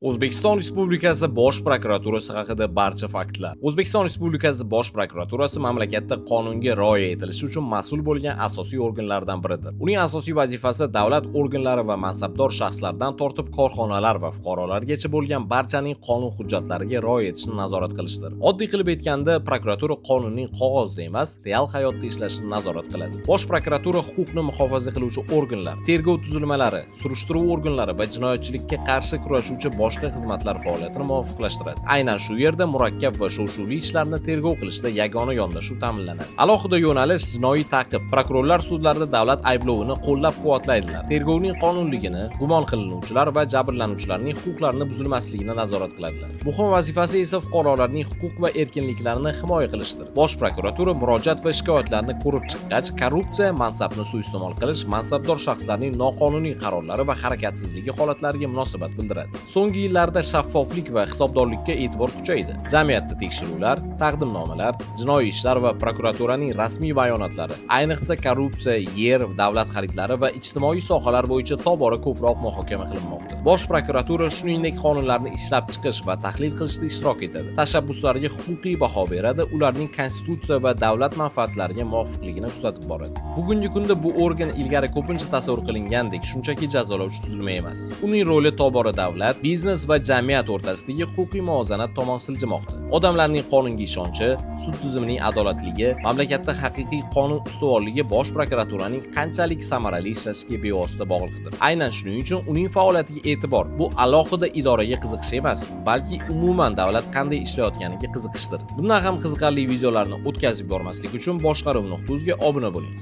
O'zbekiston Respublikasi Bosh prokuraturasi haqida barcha faktlar. O'zbekiston Respublikasi Bosh prokuraturasi mamlakatda qonunga rioya etilishi uchun mas'ul bo'lgan asosiy organlardan biridir. Uning asosiy vazifasi davlat organlari va mansabdor shaxslardan tortib korxonalar va fuqarolargacha bo'lgan barchaning qonun hujjatlariga rioya etishini nazorat qilishdir. Oddiy qilib aytganda, prokuratura qonunning qog'ozda emas, real hayotda ishlashini nazorat qiladi. Bosh prokuratura huquqni muhofaza qiluvchi organlar, tergov tuzilmalari, surishtiruv organlari va jinoyatchilikka qarshi kurashuvchi boshqa xizmatlar faoliyatini muvofiqlashtiradi. Aynan shu yerda murakkab va shov-shuvli ishlarni tergov qilishda yagona yondashuv ta'minlanadi. Alohida yo'nalish jinoiy ta'qib. Prokurorlar sudlarda davlat ayblovini qo'llab-quvvatlaydilar. Tergovning qonunligini, gumon qilinuvchilar va jabrlanuvchilarning huquqlarini buzilmasligini nazorat qiladilar. Muhim vazifasi esa fuqarolarning huquq va erkinliklarini himoya qilishdir. Bosh prokuratura murojaat va shikoyatlarni ko'rib chiqqach, korrupsiya, mansabni suiiste'mol qilish, mansabdor shaxslarning noqonuniy qarorlari va harakatsizligi holatlariga munosabat bildiradi. So'nggi yillarda shaffoflik va hisobdorlikka e'tibor kuchaydi. Jamiyatda tekshiruvlar, taqdimnomalar, jinoiy ishlar va prokuraturaning rasmiy bayonotlari, ayniqsa korrupsiya, yer, davlat xaridlari va ijtimoiy sohalar bo'yicha tobora ko'proq muhokama qilinmoqda. Bosh prokuratura shuningdek qonunlarni ishlab chiqish va tahlil qilishda ishtirok etadi. Tashabbuslarga huquqiy baho beradi, ularning konstitutsiya va davlat manfaatlariga muvofiqligini kuzatib boradi. Bugungi kunda bu organ ilgari ko'pincha tasavvur qilingandek shunchaki jazolovchi tuzilma emas. Uning roli tobora davlat, biznes va jamiyat o'rtasidagi huquqiy muvozanat tomon siljimoqda. Odamlarning qonunga ishonchi, sud tizimining adolatligi, mamlakatda haqiqiy qonun ustuvorligi bosh prokuraturaning qanchalik samarali ishlashiga bevosita bog'liqdir. Aynan shuning uchun uning faoliyatiga e'tibor bu alohida idoraga qiziqish emas, balki umuman davlat qanday ishlayotganiga qiziqishdir. Bundan ham qiziqarli videolarni o'tkazib yubormaslik uchun boshqaruv.uzga obuna bo'ling.